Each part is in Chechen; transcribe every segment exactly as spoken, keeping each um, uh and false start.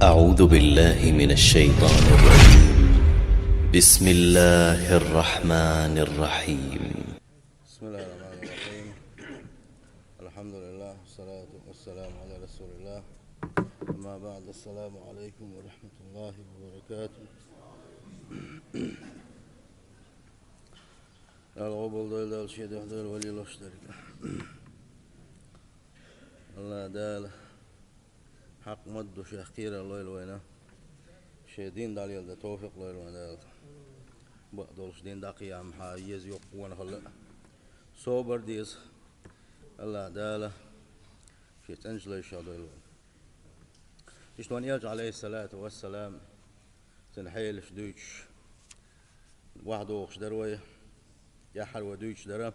أعوذ بالله من الشيطان الرجيم. بسم الله الرحمن الرحيم. بسم الله الرحمن الرحيم. الحمد لله، والصلاة والسلام على رسول الله. أما بعد، السلام عليكم ورحمة الله وبركاته. Алла къобалдойла Дала шен дуьхьа дойла валийлаш дерг. Алла Дала хьакъ ма-дду шех кхерар лойла вайна. Шен дин дӀалеладан товфикъ лойла вайна Дала. Бакъдолуш дин дӀакхехьа ма хьа еза йоккха вонахалла а. Собар деза. Алла Дала шен цӀеначу лайшах дойла вайна. Иштта вайн Элча, алейхиссалату вассалам, цуьнан хьелаш дуьйцуш, ваха дохуш дара вай, яххьара вай дуьйцуш дара.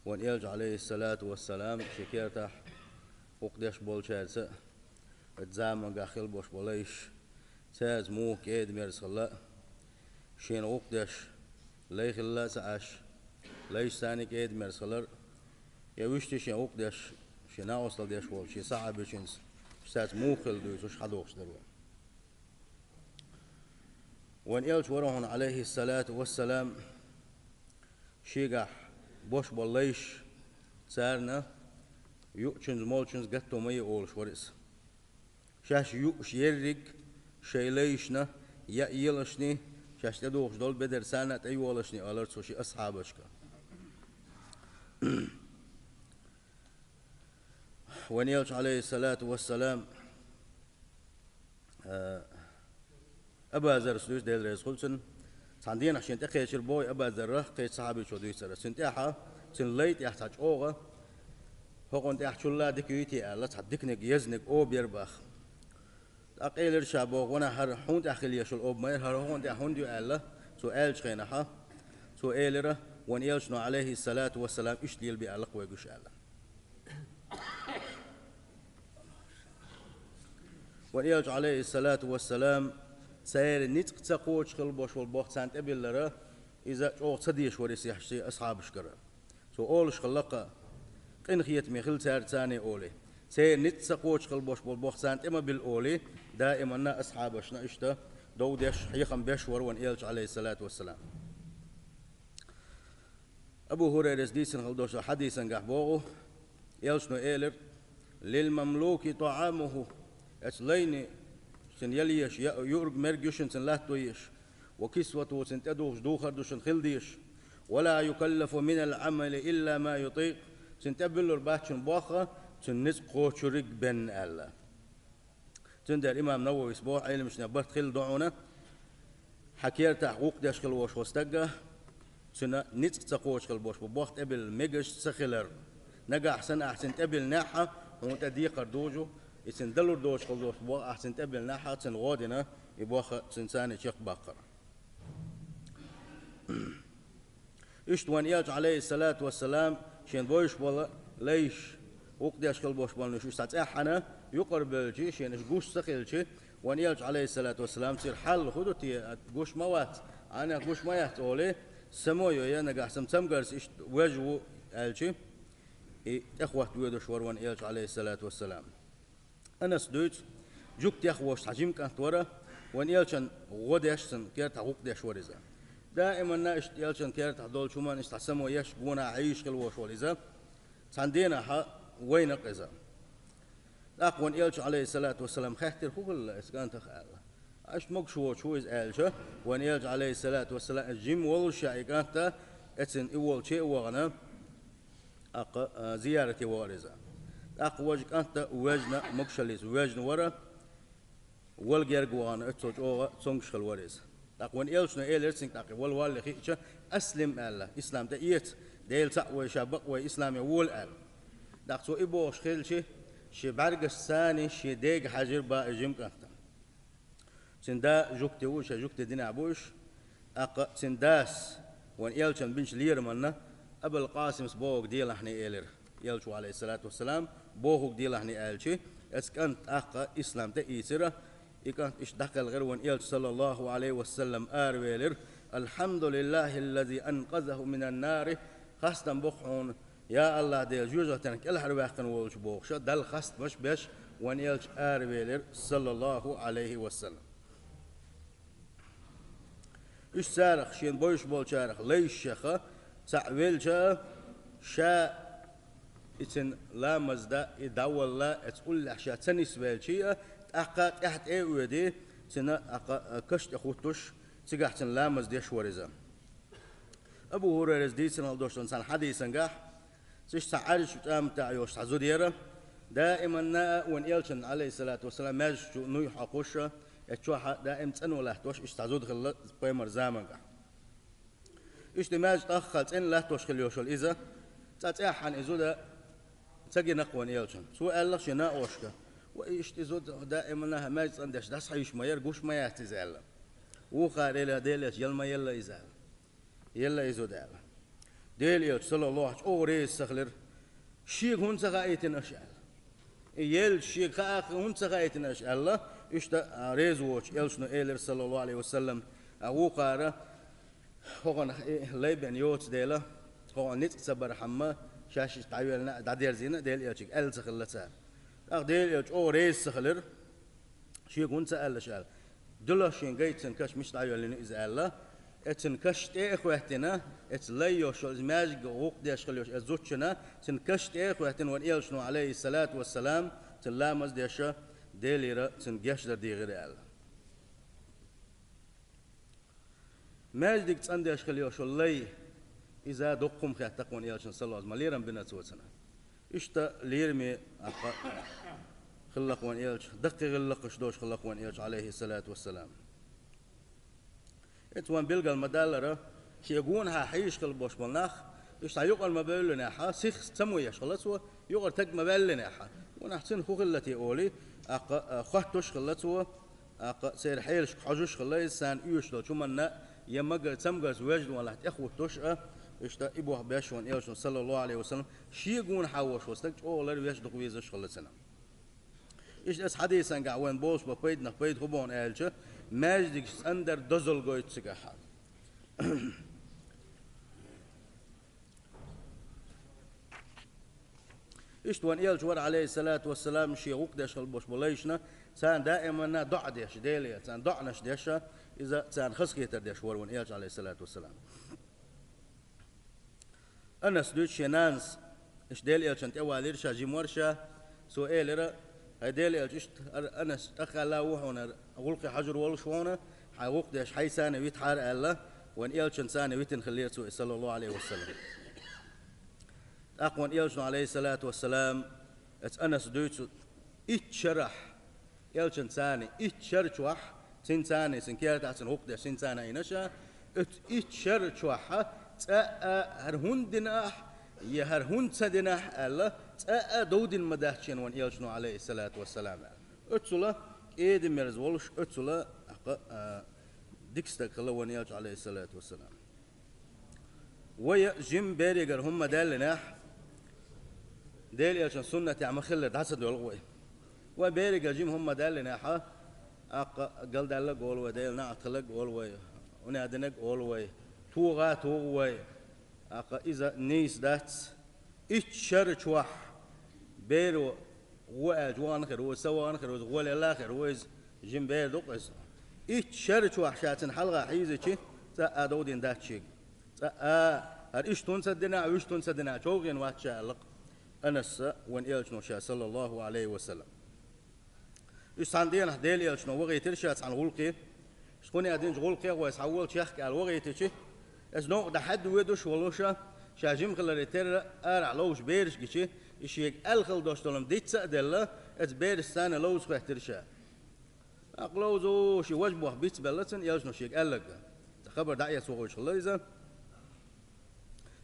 Вайн Элча, алейхиссалату вассалам, шен кертахь гӀуллакх деш болчаьрца а, заманчохь хилла болуш болу лайш, цаьрца муха кӀеда-мерза хилла а, шена гӀуллакх деш лай хилла а ца Ӏаш, лайш царна кӀеда-мерза хилар а, я вуьшта шен гӀуллакх деш, шен накъосталла деш волчу шен сахьабичуьнца, цаьрца муха хилла дуьйцуш хьадохуш дара вай. Вайн Элча вара хьуна, алейхиссалату вассалам, шегахь бош болу лайш, царна юучуьнца, молучуьнца гатто ма е олуш вара иза. Шаьш юуш ерриг шайн лайшна, я елашний, шаьш тӀедухуш долу бедар царна а тӀейолашний, олура цо шен асхьабашка. Вайн Элча, алейхиссалату вассалам, а, Абу Заррас дуьйцу, Дела реза хуьлда цунна, цхьана дийнахь шена тӀекхечира боху Абу Зарра, кхечу сахьабичо дуьйцура. Цуьнан тӀаьхьа, цуьнан лай тӀехь цхьа чӀогӀа, хӀокхунна тӀехь чулла дика юй те аьлла, цхьа диканиг, езниг оба яра боху. ТӀаккха элира ша боху: «Ванах, хӀара хьуна тӀехь хила езаш йолу оба ма яра, хӀара хӀокхунна тӀехь хӀунда ю?» аьлла. Цо аьллачу хенахь, цо элира: «Вайн Элчано, алейхиссалату вассалам, иштта лелабе аьлла-кх вайга уьш», аьлла. Вайн Элча, алейхиссалату вассалам, церан ницкъ ца кхочуш хилла болуш болу боху царна тӀебиллар, иза чӀогӀа ца дезаш вара иза шен асхьабашкара. Цо олуш хилла-кх, къинхетаме хила цаьрца царна олий. Церан ницкъ ца кхочуш хилла болуш болу боху царна тӀе ма билла олий, даиманна асхьабашна иштта дов деш, хьехам беш вара вайн Элча, алейхиссалату вассалам. Абу Хурайрас дийцина хилла долчу хьадисангахь боху, Элчано элира: «Лил мамлуки таамуху», оцу лайна, цуьнан яла езаш, я юург-мерг ю шуна, цуьнан латто езаш, «ва кисватуху», цуьнан тӀедухуш духар ду шуна хила дезаш, «ва ла юкаллафу минал амали илла ма ютикъ», цуьнан тӀе буьллур бац шуна боху, цуьнан ницкъ кхочург бен аьлла. Цундела имам Нававис боху, Ӏеламнашна барт хилла ду хьуна, хьан кертахь гӀуллакх деш хилла волуш волу стаг, цуьнан ницкъ ца кхочуш хилла болуш бу боху тӀебилла мегаш ца хилар. Нагахь санна ахь цуьнан тӀебиллинехь, хьуна тӀе декхар дужу, и цуьнан далур доцуш хилла долуш бу боху, ахь цуьнан тӀебиллинехь, цуьнан гӀо дина, и боху цуьнан царна чекхбаккхар. Иштта вайн Элча, алейхиссалату вассалам, шен бойуш болу лайш, гӀуллакх деш хилла болуш болу уьш цхьа цӀеххьана, юкъара бевлчи, шена уьш гуш ца хилчи, вайн Элча, алейхиссалату вассалам, церан хьал хӀун ду те, гуш ма вац, Ӏанах гуш ма яц олий, само йо я, нагахь санна цамгарца иштта вежа ву аьлчи, и тӀехӀотта воьдуш вара вайн Элча, алейхиссалату вассалам. Анаса дуьйцу, жуьгтех волуш цхьа жима кӀант вара, вайн Элчан гӀо деш, цуьнан кертахь гӀуллакх деш вара иза. Даиманна иштта Элчан кертахь долчу хӀуманна иштта цхьа само еш, гонах Ӏийш хилла волуш волу иза. Цхьана дийнахь вайна-кх иза. ТӀаккха вайн Элча, алейхиссалату вассалам, хаьттира: «ХӀун хилла оцу кӀантах?» аьлла. Иштта могуш воцуш ву иза аьлча, вайн Элча, алейхиссалату вассалам, жима волуш ша и кӀант, эцна и волче а вахана, тӀаккха, а, зиярате вахара иза. ТӀаккха важа кӀант вежна, могушаллица вежна вара, вала герга вахана, оццул чӀогӀа цомгуш хилла вара иза. ТӀаккха вайн Элчано элира цуьнга, тӀаккха вала валале хиъча: «Аслим», аьлла, «ислам тӀеэца, Дела цхьаъ ву, ша бакъ ву, исламе вола», аьлла. ТӀаккха цо и бохуш хилчи, шен бӀаьргашца цхьаьна шен дега хьаьжира боху и жима кӀант. Цуьнан да жуьгти ву, шайн жуьгти динехь бу уьш. ТӀаккха цуьнан дас вайн Элчанна бинчу лерамна Абул-Къасимас бохург делахь элира. Элча, алейхиссалату вассалам, бохург делахь аьлчи, оцу кӀанта тӀаккха ислам тӀеийцира. И кӀант иштта дӀакхелхира, вайн Элча, саллаллаху алейхи ва саллам, аравелира: «Алхьамдулиллахиллази анкъазаху минан нари». Хастам бо-кх хьуна, я Аллах Дела, жоьжахатинах кӀелхьарваьккхина волчу бохуша, Далла хастамаш беш, Вайн Элча аравелира, саллаллаху Ӏалайхи ва саллам. Уьш царах, шена бовзаш болчарах лайшех цхьаъ велча, ша и цун ламаз дан, и дӀавалла, эца уллехь ша ца нисвелча а, тӀаккха тӀаьхьа тӀе а оьдий, цунна тӀаккха каш тӀе хуттуш, цигахь цунна ламаз деш вара иза. Абу ХӀурайрас дийцина долуш долу цхьана хьадисангахь, цуьнан цхьа Ӏаьржачу тӀамтахь йолуш цхьа зуда яра, даиманна а вайн Элчанна, Ӏалайхиссалату вассалам, маьждиг чу нуй хьокхуш, эцу чохь а даим цӀано латтош иштта цхьа зуда хилла пайхамар замангахь. Иштта маьждиг тӀеххьара цӀена латтош хилла йолуш йолу иза, цкъа цӀеххьана и зуда ца гина-кх вайн Элчанна. Цо аьлла шен накъошка: «Вай, иштта и зуда даиманна а маьждиг цӀандеш дӀасахьийзаш ма яра, гуш ма яц иза», – аьлла. Вукхара элира Делан Элчано: «Яла ма елла иза», – аьлла. Елла и зуда аьлла. Делан Элча, саллаллаху, чӀогӀа реза ца хилира. Шега хӀунда ца хаийтина аша аьлла. И елча шега хаа хӀунда ца хаийтина аша аьлла, иштта, а, реза воцучу Элчано элира, саллаллаху Ӏалайхи ва саллам, а, вукхара: «ХӀокхунна и лай бен йоцу дела, хӀокхунна ницкъ ца бархьама, шаьш иштта дӀайоьллина а, дӀадерзийна а Делан Элчанга», аьлла ца хилла цара. ТӀаккха Делан Элча чӀогӀа реза ца хилира. Шега хӀунда ца аьлла аша аьлла. Делахь шена гайта цуьнан каш мича дӀайоьллина иза аьлла. Эцу цуьнан каш тӀе а хӀоьттина, эцу лай йолуш йолу иза маьждиг гӀуллакх деш хилла йолуш эцу зудчунна, цуьнан каш тӀе а хӀоьттина вайн Элчано, Ӏалайхиссалату вассалам, цуьнан ламаз деш, Делера цуьнан гечдар дийхира аьлла. Маьждиг цӀандеш хилла йолуш йолу лай, иза дуккха хӀума хетта-кх вайн Элчанна, саллаллаху, ма лерам бина цо цунна. Иштта лераме, а, хилла-кх вайн Элча, даккхий гӀиллакхаш долуш хилла-кх вайн Элча, Ӏалайхиссалату вассалам. Эцу вайн билгал ма-даллара, шен гонахьа хьийзаш хилла болуш болу нах, уьш цхьа юкъара ма-бевллинехь, сих ца мо еш хилла цо, юкъара таг ма-ваьллинехь, гонахь цуьнан хӀун хилла те олий, тӀаккха, а, хоттуш хилла цо, тӀаккха церан хьелашка хьожуш хилла иза, царна оьшуш долчу хӀуманна, я магар-, цамгарца вежна валахь тӀехӀуттуш а, иштта и боху беш вайн Элчано, саллаллаху Ӏалайхи ва саллам, шен гонахьа волуш волу стаг чӀогӀа лар веш дукха везаш хилла цунна. Иштта оцу хьадисангахь вайна болуш бо пайданах пайда хӀун боху аьлча, маьждигаш цӀандар дозалла гойту цигахь. Иштта вайн Элча вара, Ӏалайхиссалату вассалам, шен гӀуллакх деш хилла болуш болу лайшна, царна даиманна доӀа деш, Деле, царна доӀанаш деш, иза царна хазахетар деш вара вайн Элча, Ӏалайхиссалату вассалам. Анас дуьйцу шен нанас, иштта Делан Элчанна тӀе валийра ша, жима вара ша, цо элира: «ХӀай Делан Элча, иштта хӀара Анас тӀаккха аьлла ву хьуна, хӀара гӀуллакхе хьожур волуш ву хьуна, хьайн гӀуллакх деш хьайца а витахьара», – аьлла, вайн Элчанца а витина хиллера цо, саллаллаху Ӏалайхи ва саллам. ТӀаккха вайн Элчано, Ӏалайхиссалату вассалам, оцу Анаса дуьйцу: «Итт шарахь Элчанца а, итт шар чохь, цуьнца а, цуьнан кертахь цуьнан гӀуллакх деш, цуьнца а Ӏийна ша, оцу итт шар чохь цкъа а хӀара хӀунда дина ахь, я хӀара хӀунда ца дина ахь», – аьлла, цкъа а дов дина ма дац шена вайн Элчано, Ӏалайхиссалату вассалам, аьлла. Оццула кӀеда-мерза волуш, оццула, а, дика стаг хилла вайн Элча, Ӏалайхиссалату вассалам. Вай жима беригара хӀума ма-даьллинехь, Делан Элчанан суннатехь ма-хиллара дӀа ца доьлху вай. Вай беригара жима хӀума ма-даьллинехь, тӀаккха галдаьлларг олу вай, Делан неӀалт хилларг олу вай, унаьдинарг олу вай, тоха а туху вай, тӀаккха иза нийса дац. Итт шар чохь беро гӀо аьлча вахана хир ву иза, ца вахана хир ву иза, гӀо лелла хир ву иза, жима бер ду-кх иза. Итт шар чохь ша цуьнан хьалха хьийзичи, цкъа а дов дина дац шега. Цкъа а, хӀара иштта хӀунда ца дина ахь, вуьшта хӀунда ца дина ахь, човхийна вац ша аьлла-кх Анаса вайн Элчано ша, саллаллаху Ӏалайхи ва саллам. Уьш цхьана денахь Делан Элчано вахийтира ша цхьана гӀуллакхе. Кхунех динчу гӀуллакхех вай схьавола чехка аьлла вахийтичи, иза новкъа дӀахьаьдда воьдуш волуш, ша жима хиларе терра арахь ловзуш бераш гичи, и шега аьлла хилла долуш долу диц а делла, оцу берашца а ловза хоьттира ша. ТӀаккха ловзуш, шен важа бохь бицбелла цунна, Элчано шега аьлларг. Цхьа хабар дӀаэца вохуьйтуш хилла иза.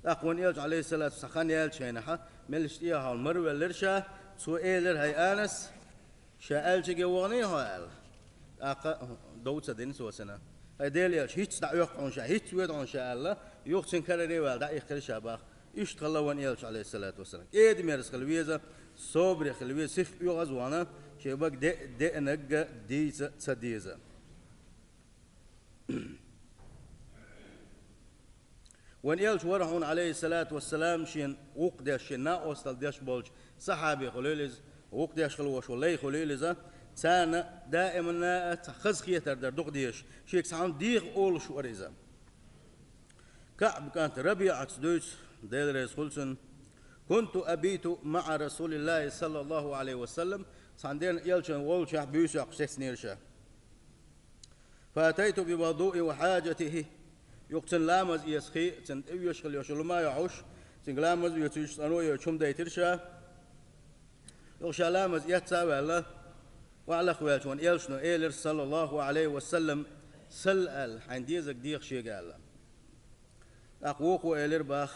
ТӀаккха вайн Элча, Ӏалайхиссалату, цхьа хан яьллачу хенахь, меллаша тӀехьа хьалха мара веллира ша, цо элира: «ХӀай Анас, ша аьллачуьнга ваханий хьо?» – аьлла. ТӀаккха дов ца дина цо цунна. «ХӀай Делан Элча, хӀинцца дӀаоьху хьуна ша, хӀинцца воьду хьуна ша», – аьлла, юха цуьнан карара ваьлла дӀаихкира ша боху. Иштта хилла вайн Элча, Ӏалайхиссалату вассалам. КӀеда-мерза хила веза, собаре хила веза, сих оьгӀаз а вахана, шен бага де-, деанарг дийца ца деза. Вайн Элча вара хьуна, Ӏалайхиссалату вассалам, шена гӀуллакх деш, шена накъосталла деш болчу сахьабех хуьлийла иза, вукху деш хила волуш волу лай хуьлийла иза, царна даиманна а цхьа хазахетар дар дукха дезаш, шега цхьа хьуна деха олуш вара иза. КаӀб кӀант РабиӀатс дуьйцу, Дела реза хуьлу цунна: «Кунту абиту маӀа Расулиллахи саллаллаху Ӏалайхи ва саллам», цхьана дийнахь элчан волчохь буьйса йоккхуш сецнера ша. «Фатайту би вадуи ва хьаджатихи». Юха цуьнан ламаз эца хи, цуьнан тӀе вешахила йолуш лума а йохьуш, цуьнга ламаз а оьцуш, цӀано а йоцуш хӀума дайтира ша. Юха ша ламаз эцца а ваьлла, охьалахваьлча вайн элчано элира, саллаллаху Ӏалайхи ва саллам: «Сал», аьлла, «хьайн дезарг деха шега», аьлла. ТӀаккха вукхо элира боху: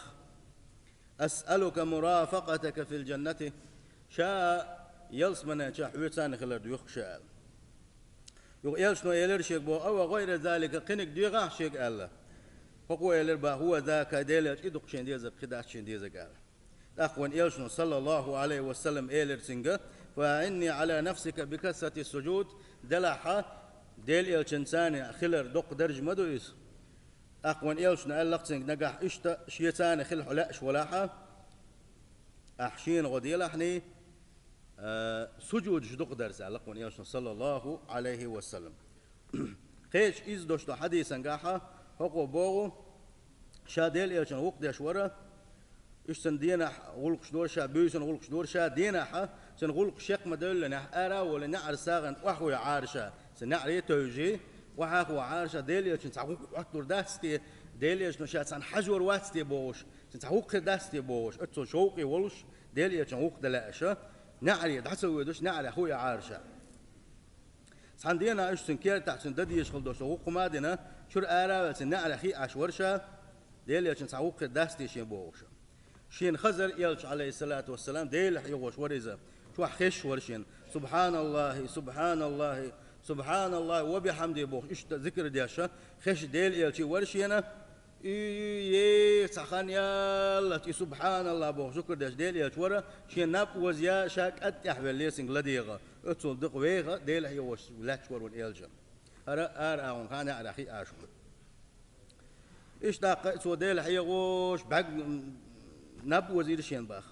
«Асъалука мурафакъатака фил джаннати». Ша ялсаманин чохь хьоьца цхьаьна хилар доьху ша, аьлла. Юха элчано элира шега боху: «Ау гӀайра залика, кхиниг дехахьа шега», аьлла. ХӀокхо элира боху: «ХӀува зака, Дела элча, и ду-кх шен дезарг, кхин дац шен дезарг», аьлла. ТӀаккха вайн элчано, саллаллаху Ӏалайхи ва саллам, элира цуьнга: «Фа аӀинни Ӏала нафсика би касрати суджуд». Делахь, Дела элчанца цхьаьна хилар доккха дарж ма ду иза. ТӀаккха вайн элчано аьлла-кх цуьнга нагахь иштта: «Шеца цхьаьна хила хьо лаьаш валахь, ахь шена гӀо делахьний, а, суджудаш дукха дарца», аьлла-кх вайн элчано, саллаллаху Ӏалайхи ва саллам. Кхечу иза долуш долу хьадисан гахь хӀокхо боху, ша Дела элчан гӀуллакх деш вара, иштта цуьнан денахь гӀуллакхаш дора ша, буьйсанна гӀуллакхаш дора ша, денахь цуьнан гӀуллакхаш чекх ма-девллинехь, ара а волий, неӀаран сагӀина охьахуьйхьара ша, цуьнан неӀаре а тевжий, охьахуьйхьара ша, Дела элчанна цхьа гӀуллакх хӀоттор дац те, Дела элчано ша цхьаьна хьажор вац те бохуш, цуьнан цхьа гӀуллакх хир дац те бохуш, оццул шовкъе волуш, Дела элчан гӀуллакх дан лаьа ша, неӀаре дӀа ца воьдуш, неӀарехь хуьйхьара ша. Цхьана денахь уьш цуьнан кертахь цуьнан дан дезаш хила долуш гӀуллакх хӀума а дина, чуьра ара а ваьлла, цуьнан неӀарехь хиъна Ӏаш вара ша, Дела элчанна цхьа гӀуллакх хир дац те шен бохуш. Шена хазара элча, Ӏалайхиссалату вассалам, Делах хьоьгуш вара иза, чохь хезаш вара шена: «Субханаллахи, субханаллахи, субханаллахи ва бихьамди», – бохуш, иштта зикр деш, хезаш Дела элча вара шена. И, е, цхьа хан яллалц и «Субханаллах» бохуш зикр деш Дела элча вара, шен наб оза я, ша кӀад тӀехвелла цуьнга ладегӀа. Оццул дукха веха, Делах хьоьгуш лаьтташ вара вайн элча. ХӀара ара агӀонан хьан неӀарехь хиъна Ӏаш вара. Иштта тӀаккха цо Делах хьоьгуш бӀаьрг, м, наб озийра шена боху.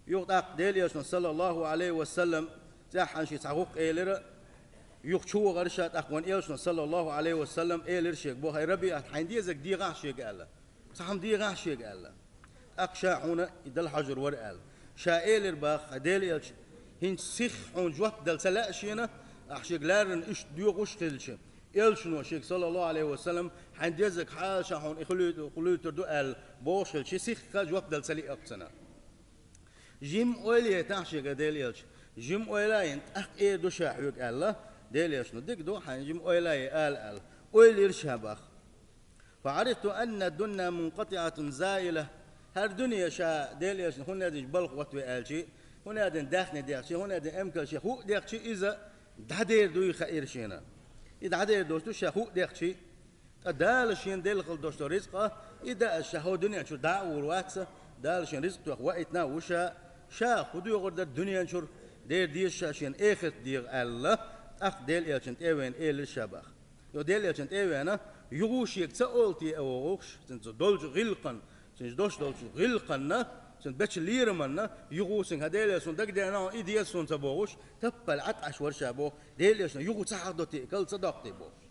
Юха тӀаккха Дела элчано, саллаллаху Ӏалайхи ва саллам, цӀеххьана шен цхьа гӀуллакх элира, юха чу вахара ша, тӀаккха вайн элчано, саллаллаху Ӏалайхи ва саллам, элира шега боху: «ХӀай РабиӀат, хьайн дезарг дехахьа шега», – аьлла. «Цхьа хӀума дехахьа шега», – аьлла. ТӀаккха ша хьуна и дала хьожур вара аьлла. Ша элира боху: «ХӀай Дела элча, хӀинца сихха хьуна жоп дала ца лаьа шена, ахь шега лаьррина иштта доьхуш хилча, элчано шега, саллаллаху Ӏалайхи ва саллам, хьайн дезарг хьалха ша хьуна и хуьлуьйтур ду аьлла бохуш хилча, сихха жоп дала ца лиъна цунна. Жимма ойла яйтахьа шега, Дела элча, жимма ойла а йина, тӀаккха эр ду ша хьоьга», – аьлла. Дела элчано: «Дика ду, хьайна жимма ойла а яй ала», – аьлла. Ойла йира ша боху. «Фа Ӏарифту анна дунья мункъатӀиӀатун заила». ХӀара дуьне ша Дела элчана хӀунда аьлча балха хӀоттаве аьлча, хӀунда аьлча даьхни дехча, хӀунда аьлча эмкал шех хӀуъа дехча, иза дӀадер дуй хаийра шена. И дӀадер долуш ду ша хӀуъа дехча, ткъа Дала шена делла хила долуш долу ризкъа, и даа ша хӀокху дуьнен чуьра дӀа а вур вац, Дала шена ризкъ тоьхна ваийтина а ву ша, ша хӀун доьхур дара дуьнен чуьра, дера деза ша шена эхарт дегӀа аьлла, тӀаккха Дела элчана тӀе а веана элира ша боху. Йо, Дела элчана тӀе а веана, юха шега ца олу те а вогӀуш, цуьнца долчу гӀиллакхана, цуьнца долуш долчу гӀиллакханна, цуьнан бечу лераманна, юха цуьнга: «ХӀай Дела элча, суна дагадеана хьуна, и деза суна», – ца бохуш, таппал Ӏад Ӏаш вара ша боху, Дела элчана юха ца хьахдо те, кал ца доккху те бохуш.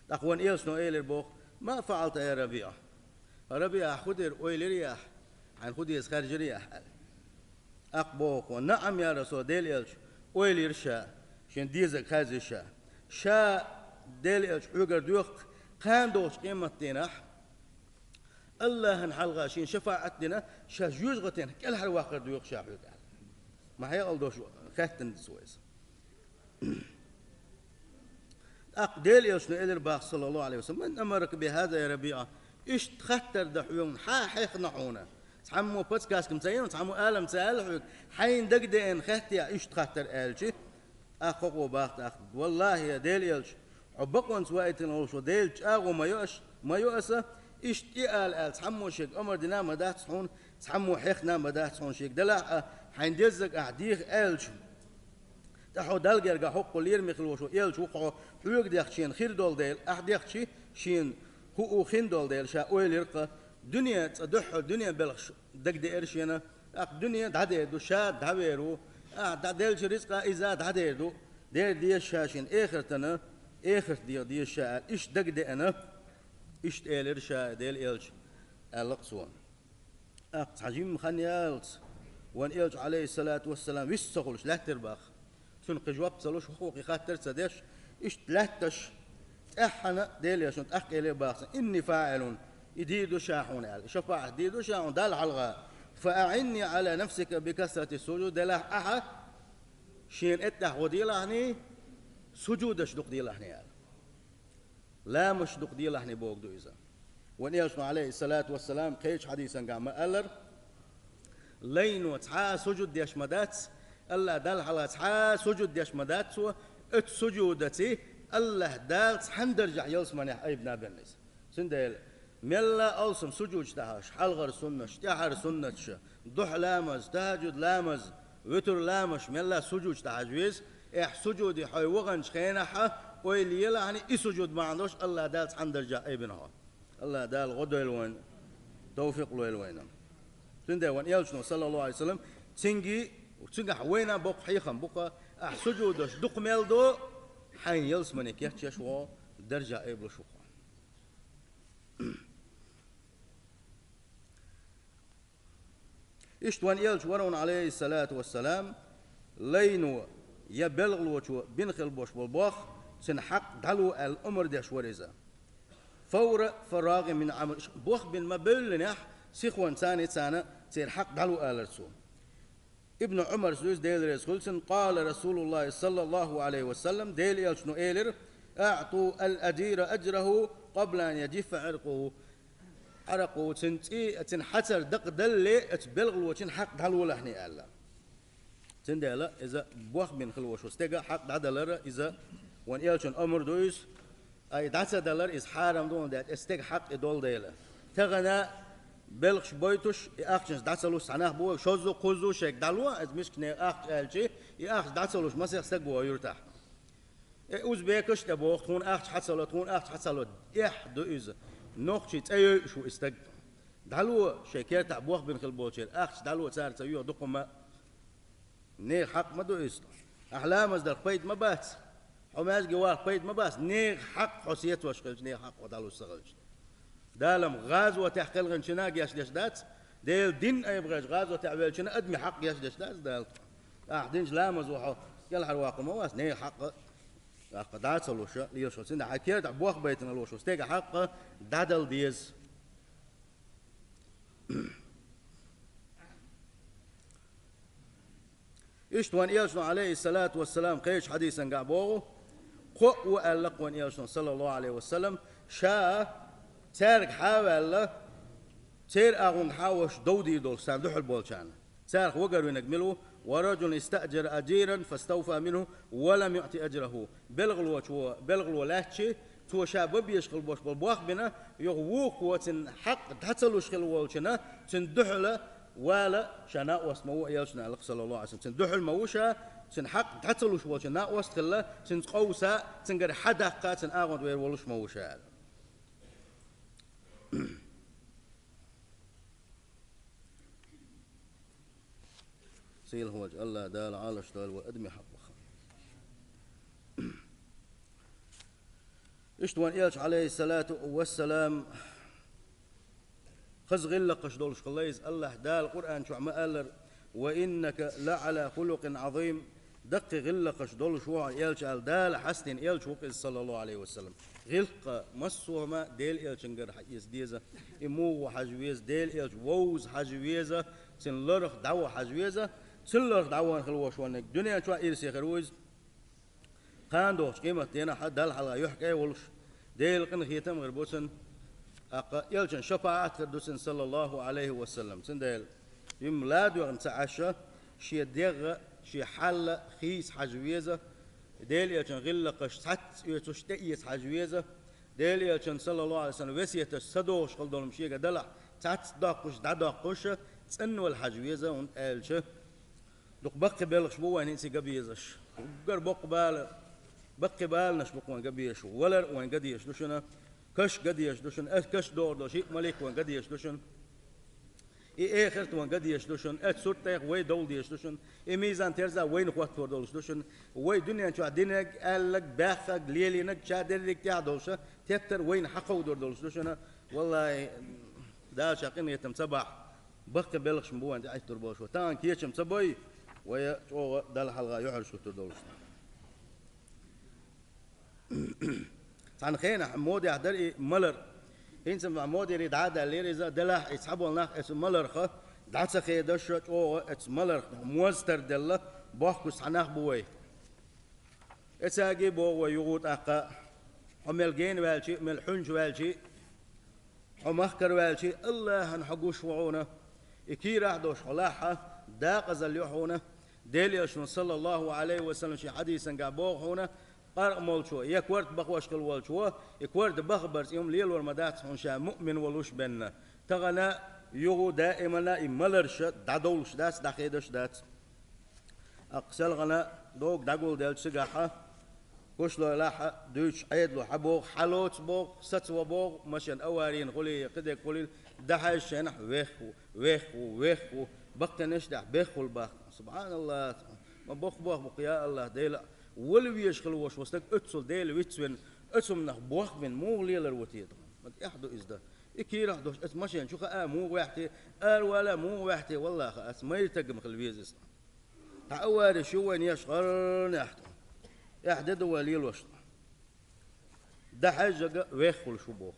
ТӀаккха вайн элчано элира боху: «Ма фаӀалта я РабиӀа? РабиӀа, хӀун дира, ойла йира ахь, хьайна хӀун деза хаьржира ахь?» – аьлла. ТӀаккха боху: «НаӀам, я Расул, Дела элча, ойла йира ша, шен дезарг хаьржира ша. Ша, Дела элча, хьоьгара доьху, кхана долчу къематдийнахь, АллахӀан хьалха шена шафаӀат дина, ша жоьжахатин кӀелхьарваккхар доьху ша хьоьга», – аьлла. Ма хьекъал долуш хаьттина цо иза. ТӀаккха Дела элчано элира боху, саллаллаху Ӏалайхи ва саллам: «Ман амарака би хӀаза, я РабиӀа? Иштта хаттар дан хьоьга хьан хьехна хьуна? Цхьаммо подсказка ца йина, цхьаммо ала ца аьлла хьоьга, хьайна дагадеана хаьттий ахь иштта хаттар?» – аьлча, тӀаккха хӀокхо боху тӀаккха: «ВаллахӀи, я Дела элча, хьо бакъонца ваийтина волуш ву, Делан чӀагӀо ма йо аш, ма йо аса, иштта и ала аьлла цхьаммо шега амар дина а ма дац хьуна, цхьаммо хьехна а ма дац хьуна шега, делахь а хьайна деззарг ахь деха аьлча. Ткъа хьо Далла гергахь хӀокхо лераме хила волуш ву элча ву-кх хьо, хьоьга дехча шена хир долу дела, ахь дехча шена хӀуъа хин долу дела, ша ойла йира-кх, дуьне цкъа дуьххьара дуьнен белхаш дагадеара шена, ТӀаккха дуьне дӀадер ду, ша дӀавер ву, ахь дӀаделлачу рицкъа иза дӀадер ду, дер деза ша шена эхартана, эхарт деха деза ша аьлла, иштта дагадеана, иштта элира ша Делан элча, аьлла-кх цо. ТӀаккха цхьа жимма хан яьлча, вайн элча, Ӏалайхиссалату вассалам, вист ца хуьлуш лаьттира боху. Цунна кхин жоп ца луш, хӀокхо кхин хаттар а ца деш, иштта лаьтташ, тӀаьххьана Делан элчано тӀаккха элира боху цунна: «Инни фаӀилун, и дийр ду ша хьуна», аьлла, и шапаӀат дийр ду ша хьуна Далла хьалха. «Фа аӀинни Ӏала нафсика би касрати суджуд, делахь ахьа шена эттӀехь гӀо делахьний, суджудаш дукха делахьний», аьлла. Ламазаш дукха делахьний бохург ду иза. Вайн элчано, Ӏалайхиссалату вассалам, кхечу хьадисангахь ма-аллара: лайно цхьа а суджуд деш ма дац, АллахӀ Далла хьалха цхьа а суджуд деш ма дац цо, оцу суджудаца АллахӀ Дала цхьана даржехь ялсаманехь айбина бен иза. Цундела мелла а алсам суджудаш дахьаш, хьалхара суннаташ, тӀаьхьара суннаташ, духьа ламаз, тахӀажжуд ламаз, вуьтур ламазаш, мелла а суджудаш дахьаш веза, эхь суджуде хьо ваханчу хенахь ойла елахьний, и суджуд бахьана долуш АллахӀ Дала цхьана даржехь айбина хьо. АллахӀ Дала гӀо дойла вайна, тавфикъ лойла вайна. Цундела вайн элчано, саллаллаху Ӏалайхи ва саллам, цуьнга, цуьнгахь вайна боккха хьехам бу-кх, ахь суджудаш дукха мел до, хьайна ялсамане кечъеш ву, даржехь айбалуш ву-кх. Иштта вайн элча вара, Ӏалайхиссалату вассалам, лайно я белхалочо бина хила болуш болу бох, цуьнан хьакъ дӀало аьлла омра деш вара иза. Фавра фарагӀи мин Ӏамал, бох бина ма-бевллинехь, сихонца царна церан хьакъ дӀало алара цо. Ибн Ӏумарс дуьйцу, Дела реза хуьлда цунна: «Къала Расулуллахи саллаллаху Ӏалайхи ва саллам», Делан элчано элира: «АӀту ал-ажира ажраху къабла ан яжиффа Ӏаракъуху». Ӏаракъу, цуьнан цӀий, цуьнан хьацар дакъадалале, оцу белхалочун хьакъ дӀалолахьний аьлла. Цундела иза бох бина хила волуш волу стеган хьакъ дӀадалар, иза вайн элчан омра ду иза, ай дӀа ца далар, иза хьарам ду, хӀунда аьлча оцу стеган хьакъ и долу дела. Тахана белхаш бойтуш, и ахчанаш дӀа ца луш цхьа нах бу, шозза, кхузза шайга дӀало, иза мискачу нехан ахча аьлча, и ахча дӀа ца луш масех стаг ву юьртахь. Э, узбекаш а тӀе боху, тхуна ахча хьа ца ло, тхуна ахча хьа ца ло. Эхь ду иза. Нохчийн цӀе йойуш ву и стаг. ДӀало, шайн кертахь бох бина хила болчеран ахча дӀало цара ца йоьху дукха ма. Нехан хьакъ ма ду иза. Ахь ламаз дарх пайда ма бац. Хьо маьждиге валах пайда ма бац. Нехан хьакъ хьо сецош хилча, нехан хьакъ хьо дӀалуш ца хилча. Дала-м гӀазотехь кхелхинчунна гечдеш дац, Делан дин айбахьеш гӀазотехь веллачунна адамийн хьакъ гечдеш дац Дала. Ахь динчу ламаз ву хьо, кӀелхьарваккха ма вац, нехан хьакъ, хьакъ дӀа ца луш, лелаш ву. Цундела хьайн кертахь бох байтина луш ву, стеган хьакъ дӀадала деза. Иштта вайн элчано, Ӏалайхиссалату вассалам, кхечу хьадисангахь боху, кхоъ ву аьлла-кх вайн элчано, саллаллаху Ӏалайхи ва саллам, ша цаьрга хьа а ваьлла, церан агӀонгахьа а волуш дов дийр долуш царна дуьхьал болчарна. Царах вагарвинарг мила ву? «Ва раджулун истаъджара ажиран фаставфа минху ва лам юъти ажраху». Белхалочо, белхало лаьттачи, цо ша бан безаш хила болуш болу бох бина, юха вукхо цуьнан хьакъ дӀа ца луш хила волчунна, цуьнан дуьхьала вала ша накъост ма ву, элчано аьлла-кх, саллаллаху Ӏалайхи ва саллам. Цуьнан дуьхьал ма ву ша, цуьнан хьакъ дӀа ца луш волчун накъост хилла, цуьнца къовса, цуьнгара хьа даккха, цуьнан агӀонта вер волуш ма ву ша аьлла. Сийлахь волчу АллахӀ Дала Ӏалаш дойла вай адамийн хьакъах. Иштта вайн элча, Ӏалайхиссалату вассалам, хаза гӀиллакхаш долуш хилла иза. АллахӀ Дала Къуръан чохь ма-аллара: «Ва иннака ла Ӏала хулукъин Ӏазим». Даккхий гӀиллакхаш долуш ву хьо, элча аьлла, Дала хьастина элча ву-кх иза, саллаллаху Ӏалайхи ва саллам. ГӀиллакх массо а хӀума Делан элчангара хьаэца деза. И муха ву хьажа веза, Делан элча вовза хьажа веза, цуьнан ларах дӀаван хьажа веза. Цуьнан ларах дӀаван хила волуш верг дуьнен чохь ирсе хир ву иза. Кхана догӀучу къематдийнахь Далла хьалха юьхькӀай волуш, Делан къинхетам а хир бу цунна, тӀаккха элчан шапаӀат а хир ду цунна, саллаллаху Ӏалайхи ва саллам. Цундела жимма ладоьгӀна ца Ӏаш, шен дегӀ а, шен хьал а хийца хьажа веза, Делан элчан гӀиллакхаш цхьацца оьцуш тӀеэца хьажа веза, Делан элчан, саллаллаху Ӏалайхи ва саллам, весеташ ца догӀуш хила долу шега далахь, цхьацца доккхуш, дӀадоккхуш, цӀанвала хьажа веза, хӀунда аьлча дукха баккхий белхаш бу вайн хӀинца ган безаш. Уггар боккха бала, баккхий баланаш бу-кх вайн ган безаш. Валар а вайн ган дезаш ду шуна, каш ган дезаш ду шуна, ас каш догӀур долу шиъ малик вайн ган дезаш ду шуна. И эхарт ван ган дезаш ду шуна, эцу сурт тӀех вай довла дезаш ду шуна, и мизан-терза вайна хӀоттор долуш ду шуна, вай дуьнен чохь динарг, аьлларг, баьхнарг, лелийнарг, ша дерриг тӀехь долуша, теттар вайна хьакховдор долуш ду шуна. Валлахи, Дала ша къинхетам ца бахь, баккхий белхаш ма бу вайн тӀе Ӏиттур болуш ву. Тахана кечам ца бой, вай чӀогӀа Далла хьалха юьхьӀаьржа хӀуттур долуш ду. Цхьана хенахь модехь дара и малар. ХӀинца ма модерий дӀа а даьллера иза, делахь и цхьаболу нах эцу маларх дӀа ца хедаш, чӀогӀа эцу маларх моз тарделла бохкуш цхьа нах бу вай. Эцаги боху вай юха тӀаккха: «Хьо мел гена ваьлчи а, мел хьуьнчу ваьлчи а, хьо махкара ваьлчи а, Аллахьан хьо гуш ву хьуна. И кийрахь а долуш хьо лахь, дакъазалла ю хьуна». Делан Элчано, саллаллаху Ӏалайхи ва саллам, шен хьадисангахь боху хьуна: «Къаркъа молчо, я корта бахош хила волчо, и корта бахбарца и хӀума лелор ма дац хьуна, ша муъмин волуш бенна. Тахана юха даимана и маларша дӀадовлуш дац, дӀахедаш дац». Аккха селхана догу дӀагулделча цигахьа, гуш лойлахьа, дуьйцуш Ӏедало хьан боху, хьан лоцу боху, саца ван боху, машен аварийна хуьлий, кхидерг хуьлийла, дӀахьаьжча шайнахь вех ву, вех ву, вех ву, баккхийнаш а дахь беххула бахна. Субханалла, ма боху-боху бу-кх, я Аллах, Дела, вала везаш хила волуш ву стаг оццул Дела вицвина, оцу хӀуманах бохбина, муха лелар ву те тхо? Ма тӀехь ду иза дан. И кийрахь долуш, аса машен чу хаа, муха ваьхьте, аравала, муха ваьхьте, валлахи, аса майра тагам хила веза иза. Тхьа авариш ю вайн еш гӀарнехь тхо. Эхь де ду вай лелош тхо. ДӀахьаьжжага веххула шу боху.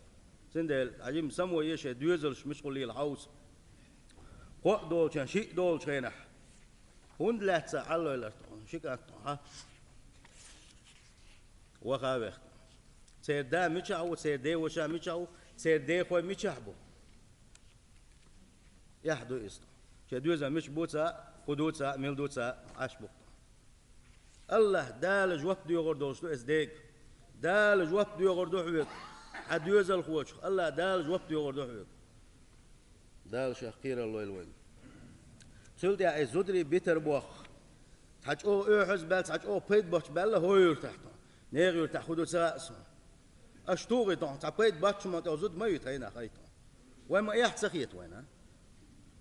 Цундела, хьажим, само е шайн доьзалш мичахула лела хьовса. Кхоъ долчун, шиъ долчу хенахь. ХӀунда лаьцна Ӏаллойлар тхо, ши кӀант тхо, хьа? Ваха вехна. Церан да мичахь ву, церан деваша мичахь ву, церан дехой мичахь бу? Эхь ду иза. Шен доьзал мича бу ца, хӀун ду ца, мила ду ца, Ӏаш бу-кх. Аллах Дала жоп доьхур долуш ду эцу дега. Дала жоп доьхур ду хьоьга. Хьан доьзалхочух Аллах Дала жоп доьхур ду хьоьга. Дала шех кхерар лойла вайна. Цул тӀаьхьа и зударий битар боху. Цхьа чӀогӀа оьхьаз баьлла, цхьа чӀогӀа пайда боцуш баьлла хӀо юьртахь тхо. Нехан юьртахь хӀун ду ца хаьа суна. Аша тухий тхо, цхьа пайда боцчу ма тӀе зуда ма ю тхайнах ай тхо. Вай ма эхь ца хета вайна.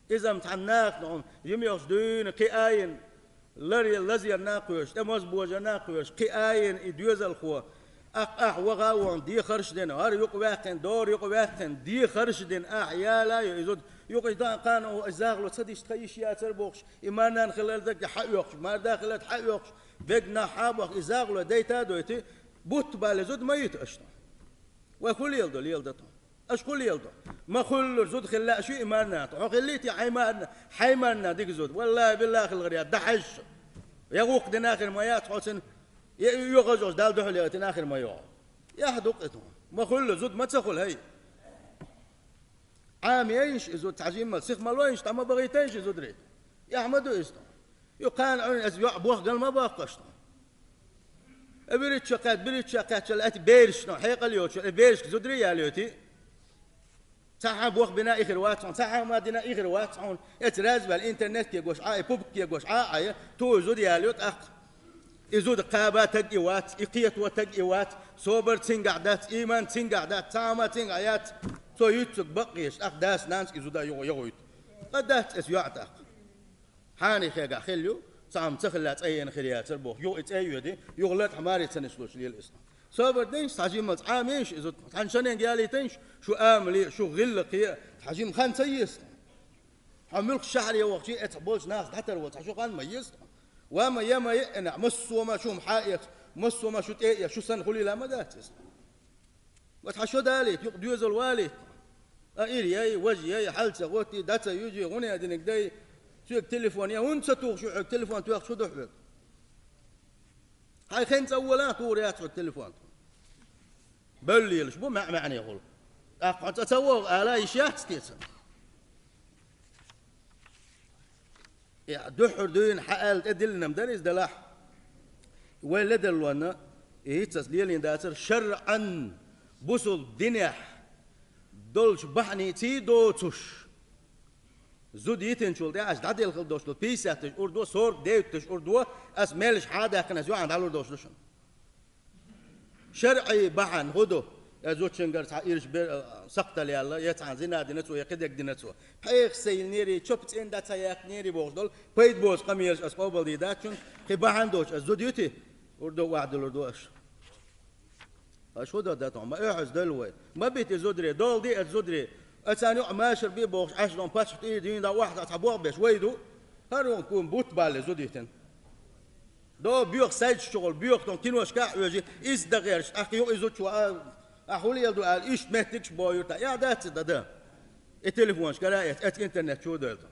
Иза-м цхьана наха тхо, жима йолчу дуьйна кхин а йина, лар-, лазъян нах кхоьруш, тӀе моза божан нах кхоьруш, кхин а йина и доьзалхо, Ахь, ахь ваха а вахана, дехарш а дина, хӀара юкъа ваьккхина, дора юкъа ваьккхина, дехарш а дина, ахь яла а йо, и зуда юкъа и дан кхана, и захало ца диш тхан йиш яцара бохуш, и марнана хилар дагахь хьаоьхуш, марда хилар хьаоьхуш, бегнахь хьа а боху, и захало дайта а дойти, бутт бале зуда ма йита аша тхо. Вай хӀун леладо, леладо тхо. Аша хӀун леладо? Ма хуьллура зуда хила лаьа шу и марнана тхо. Хьо хиллий те хьайн марна, хьайн марна дика зуда? Валлахи, биллахи, хилгӀар яц, дӀахьаьжча. Я гӀуккха дина хир ма яц хьо цуьнан, я и оьгӀазаллаш Далла дуьхьал яхийтина хир ма йо. Яхь ду-кх и тхо. Ма хуьллу зуда ма ца хуьлу, хӀай. Ӏама яйнаш и зуда, цхьа жимма сиха ма лойнаш, дӀа ма бахийтайнаш и зударий. Яхь ма ду иза тхо. Ю кхана Ӏуьйна аса йоӀ бохгал ма бохкуш тхо. Э, виричча кхаьчча, биричча кхаьчча, лаьтта бераш тхо, хьекъал йоцуш, э, берашка зударий яла йойтий. Цхьа хьан бох бина и хир вац хьуна, цхьа хьан ма дина и хир вац хьуна. Эца развал интернет кегош Ӏа, и пубг кегош Ӏа, Ӏа, я, ту и зуда яла йо тӀаккха. И зуда кхаба таг и вац, и кхето таг и вац, собар цуьнгахь дац, ийман цуьнгахь дац, цхьа хӀума цуьнгахь яц, цо юьццуг бакъ еш, тӀаккха дас-нанас и зуда юха, юха йойту. Ткъа дац эца йоӀ тӀаккха. Хьанехегахь хилла ю, цхьа хӀума ца хилла цӀа ена хир яцара боху, юха и цӀа а йоьди, юха латахь маре ца нислуш лела иза. Собар дайнаш, цхьа жиммалц Ӏамийша иза, цхьана шаненга ялийтайнаш, шу амале, шу гӀиллакхе, цхьа жимма хан ца еза. Хьо муьлххачу шахьаре вахчий, эцхьа болчу нахаца дӀатарвала цхьа шу хан ма еза. Ва ма я ма еънахь, массо а ма шу хьа а эца, массо а ма шу тӀе а эца, шу санна хуьлийла ма дац иза. Ва цхьа шо далийта, юкъа доьзал валийта. А ира яй, важа яй, хьал ца гӀоттий, дӀа ца юьжий, гӀуна а диниг дай, соьга телефон яй, хӀунда ца тухуш ю хьоьга, телефон тоьхча хӀун ду хьоьга? Хьайн хенан цӀа волахь, тухур яц хьоьга телефон. Бевлла лелаш бу маьӀ-маьӀнехула. ТӀаккха хьо цӀа ца вогӀу ала йиш яц те цунна? Э, дуьххьара дуьйна хьан аьлла тӀедиллина-м дара иза делахь. Вай ледарлонна, и хӀинццалц лелийна дацара шарӀан, бусулба динехь долчу бахьаниций доцуш. Зуда йитинчул тӀе ас дӀаделла хила долуш ду, пятьдесят тыщ урдо, сорок девять тыщ урдо, ас меллаша хьа а даьккхина, ас юьхьана дӀалур долуш ду шуна. ШарӀий бахьана хӀун ду? Э, зудчуьнгара цхьа ирча бер-, э, сакхтал яьлла, я цхьана зина дина цо, я кхидерг дина цо. ПхьегӀа сайилнери, чопа цӀена дӀа ца яьккхинери бохуш долу, пайда боцу къамелаш аса къобалдийр дац шуна, кхин бахьана доцуш аса зуда юьти, урдо охьадуьллур ду аша. Аша хӀун дан датахь? Ма оьхьаз дойла вай. Ма бита и зударий, дола де аса зударий. Ацарна юкъа машар бе бохуш, Ӏаш дон паччахь тӀе дийна дан охьа цхьа боху беш вай ду. ХӀара вон кхуна бутт балле зуда йитина. До боьха сайчу чухула, боьха тон киношка а оьжи, иза дан гӀерташ, тӀаккха юкъа иза чу а, а хӀун лела ду аьлла, иштта меттигаш бо юрта. Я дац и дан дан. И телефонаш кара а эц, эцу интернет чу а дойлта.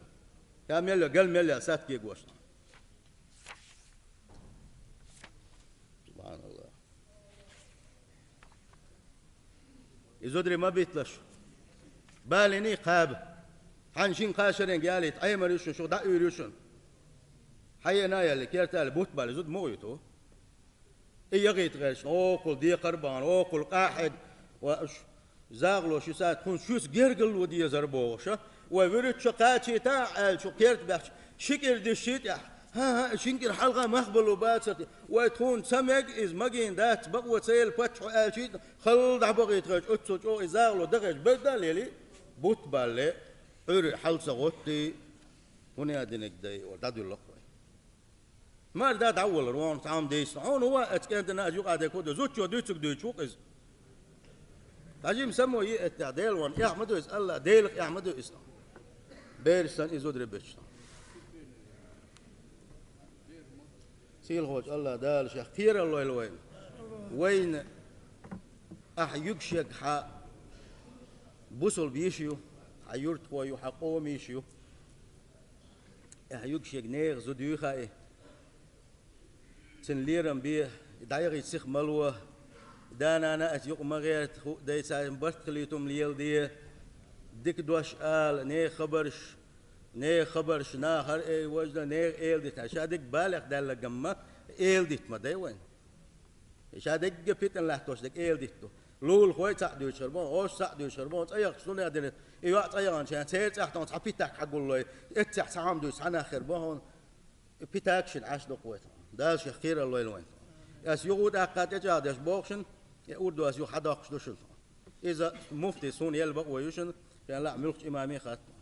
Я мелла, гал мелла, сатке гошна. Субханаллах. И зударий ма битлаш. Балиний кхаба. Хьан шин кхашаренга ялийта, Ӏемар ю шуна, шу дӀа уьйр ю шуна. Хьаена а яьлли, керта а яьлли, бутт балли, зуда муха ю тхо? И ягӀийта гӀерташ, окхул декхар а бахана, окхул къахьега, ва уьш загӀало шу саьта, тхуна шуьца гергарло дезар бохуша, вай вуьручча кхачийта а аьлла, шу керта баьхча, ши кӀира дишший тӀехь, хӀан-хӀа, шин кӀира хьалха мах балу бацарти, вай тхуна ца мега, иза магийна дац, бакъо ца елла паччахьо аьлчий, халла дӀабахийта хьоьжу, оццул чӀогӀа и загӀало дахьеш, беза а лели, бутт балле, Ӏуьйре хьал ца гӀоттий, хӀун а динарг дай, вара дӀадуьллакх вай. Мара да дӀаволар, вон цхьа хӀума дийцина. Хьуна ван аца кӀентана аса юкъа декху ду, зудчо дуьйцург дуьйцуш ву-кх иза. Хьажим само йи эттехь, Дела ван, эхь ма ду иза, Алла, Делах эхь ма ду иза. Бераш санна и зударий бечу. Сийлахочу Алла Дала шех кхералла лойла вайна. Вайна ахь юьгушег хьан бусулба йиш ю, хьан юьртахой ю, хьан къоман йиш ю. Ахь юьгушег нехан зуда юй хаьий. Цуьнан лерам бе, дӀаяхийта сиха ма ло. Да-нана аса юкъа ма гӀерта, хӀуъа дайца барт хилийта хӀума леладе. Дика дош ала, нехан хабарш, нехан хабарш нахара эй важна, нехан эладита. Ша дерг балех даьлла гамма, эладитта ма дай вайн. Ша дерг питана латтош дерг эладитта ду. Лулахой цхьаъ дуьйцуш хир бу, гӀош цхьаъ дуьйцуш хир бу, цӀа яхча суна а дина, и йоӀ цӀа яхана шен, церан цӀахь тхуна цхьа питак хьагуллой, эццехь цхьа хӀума дуьйцу цхьа нах хир бу хьуна. Питак шина Ӏаш ду-кх вай тхуна. Дала шех кхералла лойла вайн тхуна. Ас юха тӀаккха тӀечӀагӀдеш боху шуна, я урдо ас юха хьадоккхуш ду шуна тхуна. Иза муфти суна елла бакъо ю шуна, шен лаьа муьлххачу имаме хатта.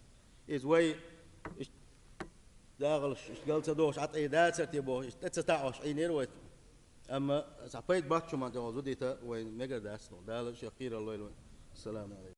Иза вай, иштта дагӀалаш, иштта гал ца дохуш, Ӏа тӀе дацар те бохуш, иштта тӀе ца таӀош Ӏийнера вай тхуна. Амма цхьа пайда бац шу ма тӀе зудийта вайн мегар дац тхуна. Дала шех кхералла лойла вайн. Ассаламу алейкум.